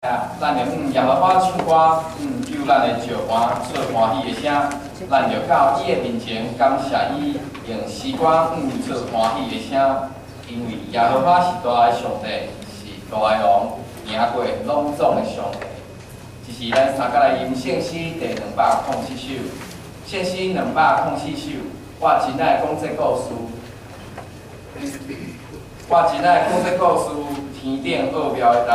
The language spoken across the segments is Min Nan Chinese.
咱就向耶和華唱歌，向救咱的石磐出歡喜的聲。咱就到伊的面前感謝伊，用詩歌向伊出歡喜的聲。因為耶和華是大的上帝，是大的王，贏過攏總的上帝。這是咱三角來吟聖詩第207首，聖詩204首。我真愛講這故事，我真愛講這故事，天頂奧妙的代，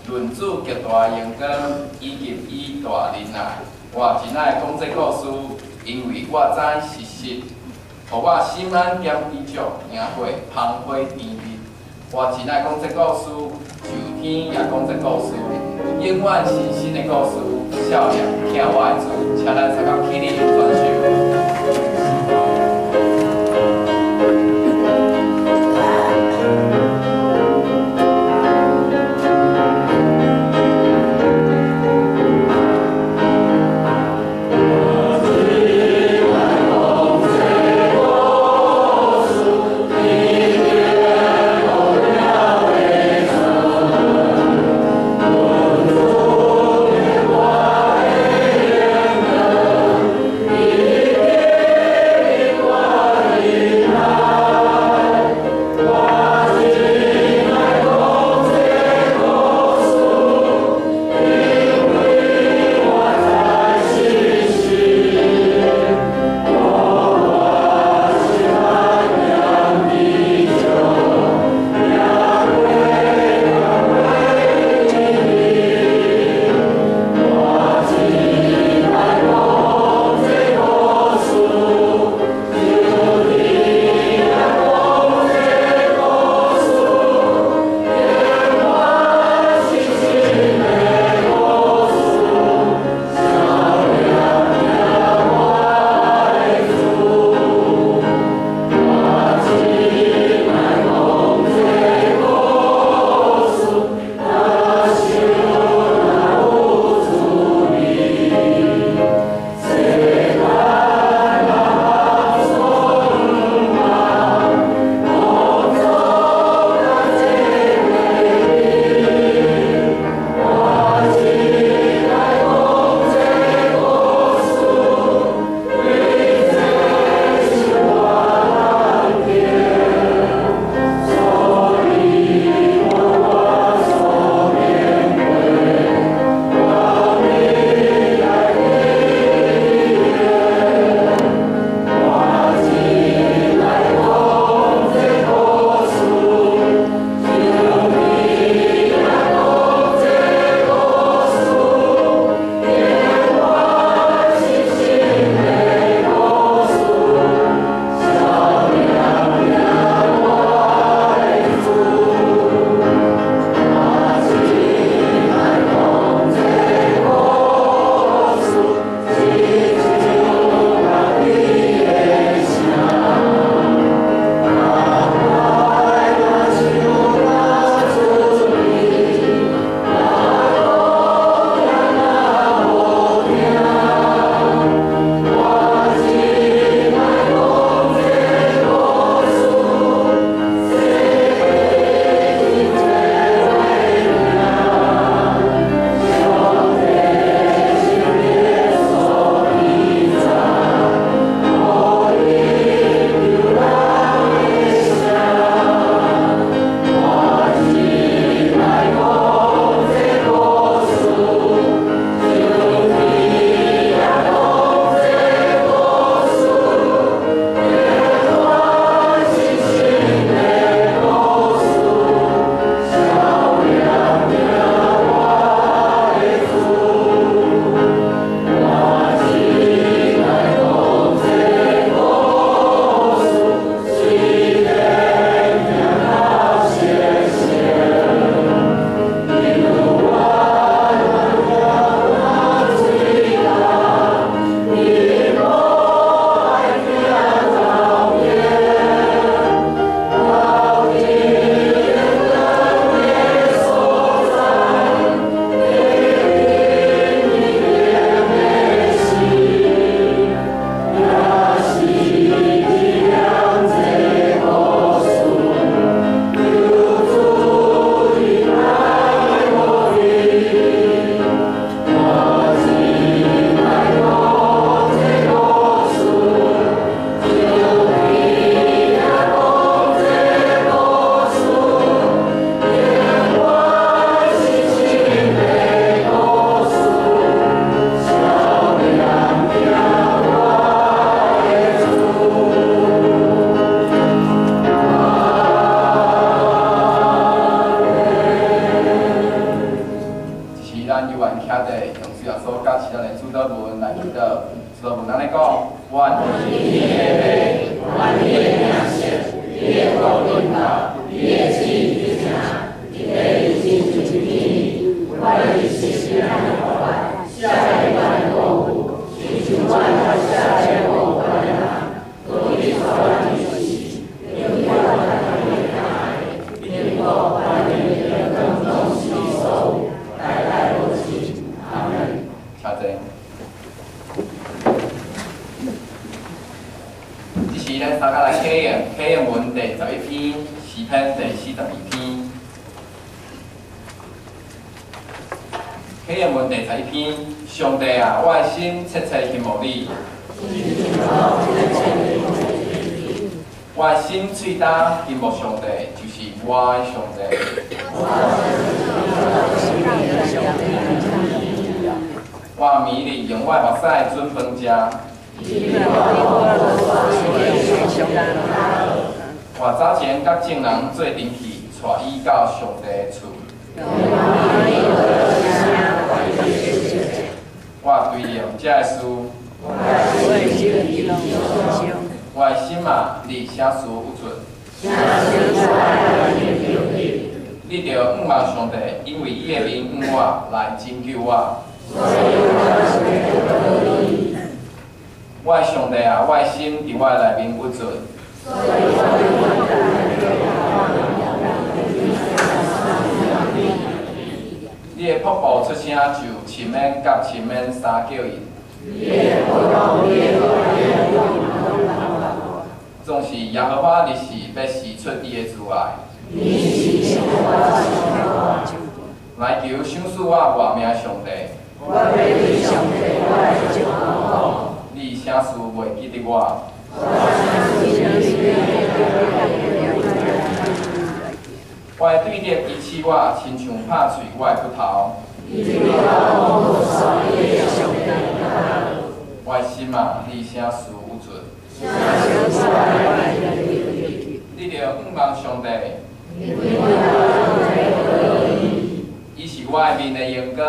論主極大的榮光，以及伊大仁愛。我真愛講這故事，因為我知是實，予我心安兼知足，贏過芳花甜蜜。我真愛講這故事，上天也講這故事，永遠是新的故事。少年疼我的主，請咱三個起立舉手。 我咱猶原徛佇用主耶穌佮其他的主禱文來祈禱。主禱文按呢講：願你的名，願你的名聖，你的國臨到，你的旨意行，佇地親像佇天。願你實行咱的國來，赦免咱的過誤，親像阮也赦免過誤的人。不你帶阮入試，救咱脫離凶惡，因國權力榮光攏是你所有，代代無盡。阿門。請坐。這時咱三個來啟用啟用文第11篇，詩篇第42篇。啟用文第11篇，上帝啊，我的心切切希望你。我的心喙焦希望上帝，就是我的上帝。我暝日用我的目屎準飯食。我早前佮眾人做陣去，帶伊到上帝的厝。我追念這个事。我的心啊，你啥事鬱卒？你著仰望上帝，因為伊的面向我來拯救我。我的上帝啊，我的心佇我的內面鬱卒。你的瀑布出聲就深淵佮深淵相叫應。總是耶和華日時欲釋出伊的慈愛，來求賞賜我活命上帝。你啥事袂記得我？我的對敵支持我，親像拍碎我的骨頭。我的心啊，你啥事鬱卒？你著仰望上帝，伊是我的面的榮光。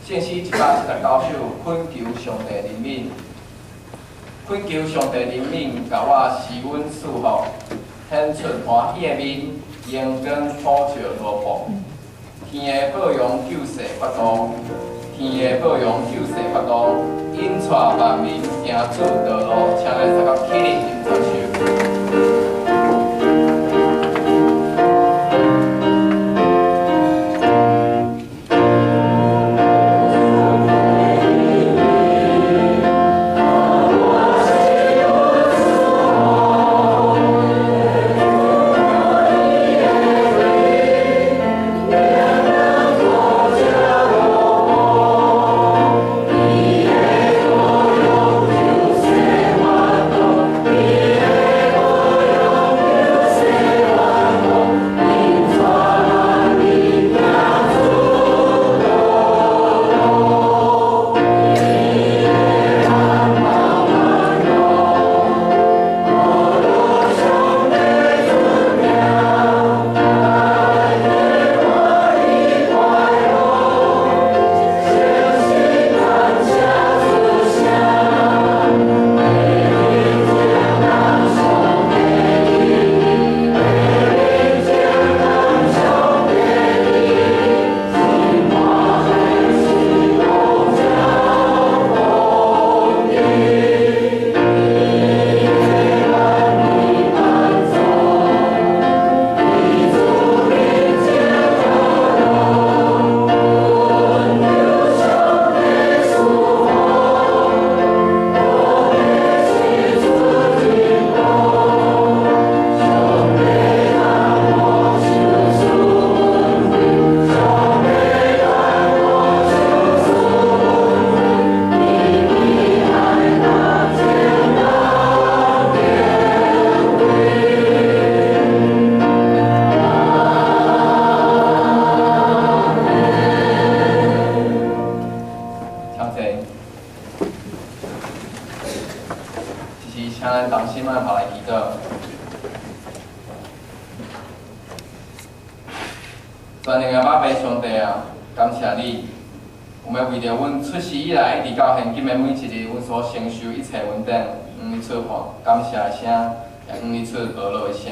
聖詩179首，懇求上帝憐憫，懇求上帝憐憫，共我施恩賜福，顯出歡喜的面，榮光普照羅布。天的報榮救世法度，天的報榮救世法度，引帶萬民行主道路，請咱三個起立吟這首。Yeah. 是請咱同心仔頭來祈禱。全能的阿爸上帝啊，感謝你，有欲為著阮出世以來一直到現今的每一日，阮所承受一切恩典，向你出喊感謝的聲，也向你出呵咾的聲。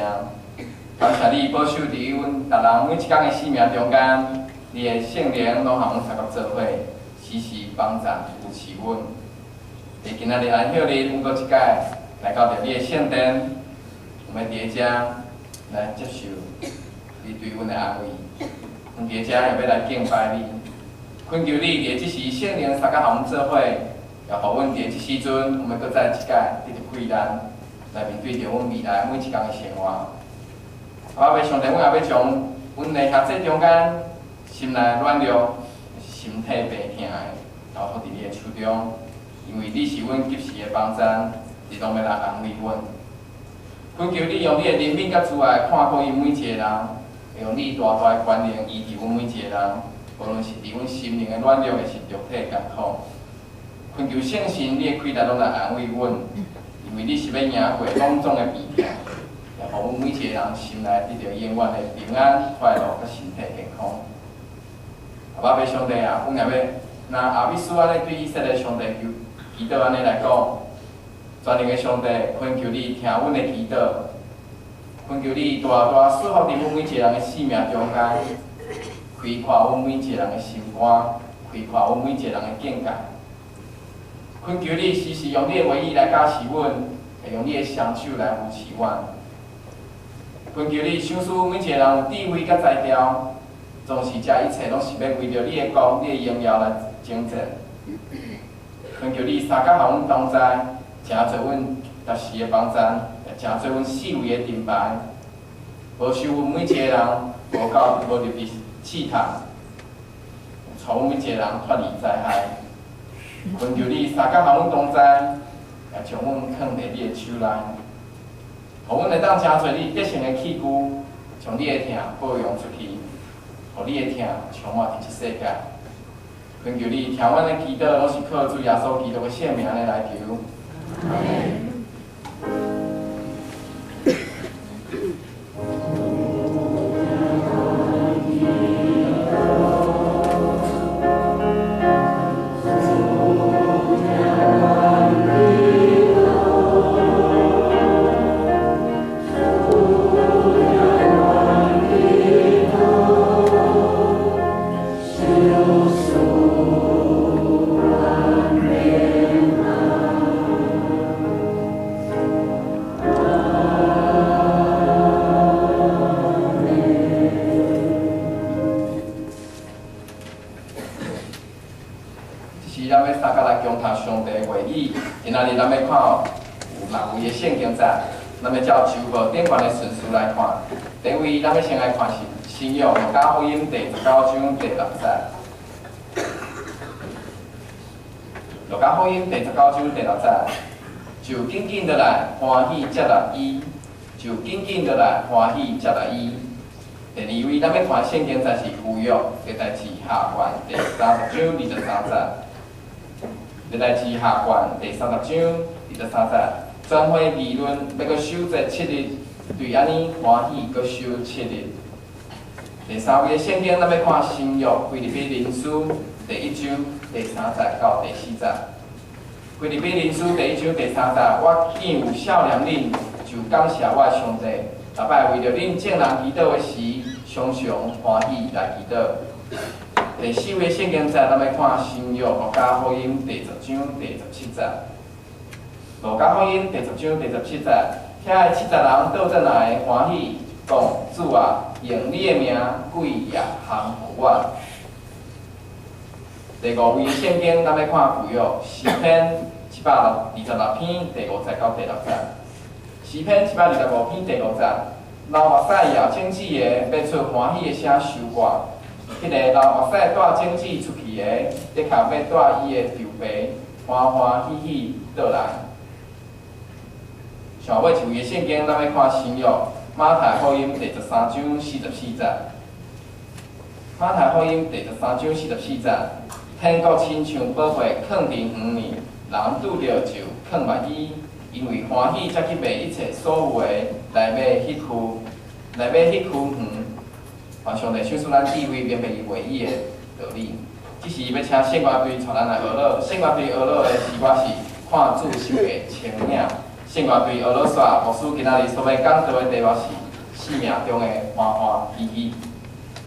感謝你保守佇阮逐人每一工的生命中間，你的聖靈攏和阮相佮做伙，時時幫贊扶持阮。佇今仔日安息日，阮閣一擺來到著你的聖殿，有欲佇遮來接受你對阮的安慰。阮佇遮也欲來敬拜你，懇求你佇這時聖靈相佮和阮做伙，也予阮佇這時陣，有欲閣再一擺得著氣力，來面對著阮未來每一工的生活。阿爸上帝，阮也欲將阮的兄弟中間心內軟弱、身體病疼的，交託佇你的手中，因為你是阮及時的幫贊，你攏欲來安慰阮。懇求你用你的憐憫佮慈愛看顧𪜶每一個人，用你大大的權能醫治阮每一個人，無論是佇阮心靈的軟弱，抑是肉體的艱苦。懇求聖神，你的氣力攏來安慰阮，因為你是欲贏過攏總的病痛，也予阮每一個人心內得著永遠的平安、快樂佮身體健康。阿爸上帝啊，阮也欲若雅比斯按呢對以色列上帝求祈禱按呢來講，全能的上帝，懇求你聽阮的祈禱，懇求你大大賜福佇阮每一個人的生命中間，開闊阮每一個人的心肝，開闊阮每一個人的境界。懇求你時時用你的話語來教示阮，會用你的雙手來扶持阮。懇求你賞賜阮每一個人有智慧佮才調，總是這一切攏是欲為著你的國、你的榮耀來征戰。懇求你相佮予阮同在，成做阮逐時的幫贊，也成做阮四圍的盾牌，保守阮每一個人無到無入去試探，帶阮每一個人脫離災害。懇求你相佮予阮同在，也將阮囥佇你的手內，予阮會當成做你得勝的器具，將你的疼報揚出去，予你的疼充滿佇這世界。懇求你聽阮的祈禱，攏是靠主耶穌基督的聖名來求。是咱欲相佮來共讀上帝的話語。今仔日咱欲看有六位的聖經節，咱欲照周報頂懸的順序來看。第一位，咱欲先來看是新約路加福音第十九章第六節。路加福音第十九章第六節，就緊緊的來歡喜接納伊，就緊緊的來歡喜接納伊。第二位，咱欲看聖經節是舊約歷代志下卷第三十章23節。歷代志下卷第三十章23節，全會議論欲閣守節七日，對按呢歡喜閣守七日。第三位的聖經，咱欲看新約腓立比人書第一章第三節到第四節。腓立比人書第一章第三節，我見有少年恁，就感謝我的上帝。逐擺為著恁眾人祈禱的時，常常歡喜來祈禱。第四位聖經節，咱欲看新約路加福音第十章第十七節。路加福音第十章第十七節，遐的70人倒轉來歡喜，講主啊，用你的名，鬼也降服阮。第五位聖經，咱欲看舊約詩篇726篇第五節到第六節。詩篇725篇第五節，流目屎搖種子的，欲出歡喜的聲收割。彼个流目屎帶種子出去的，的確欲帶伊的丈爸歡歡喜喜倒來。上尾一位的聖經，咱欲看新約馬太福音第13章44節。馬太福音第13章44節，天國親像寶貝囥佇園裡，人拄著就囥目伊，因為歡喜才去賣一切所有的，來買彼區，來買彼區園。願上帝賞賜咱智慧，明白伊話語的道理。這時欲請聖樂隊帶咱來學樂，聖樂隊學樂的詩歌是看主受的清領。聖樂隊學樂煞，牧師今仔日所欲講道的題目是生命中的歡歡喜喜。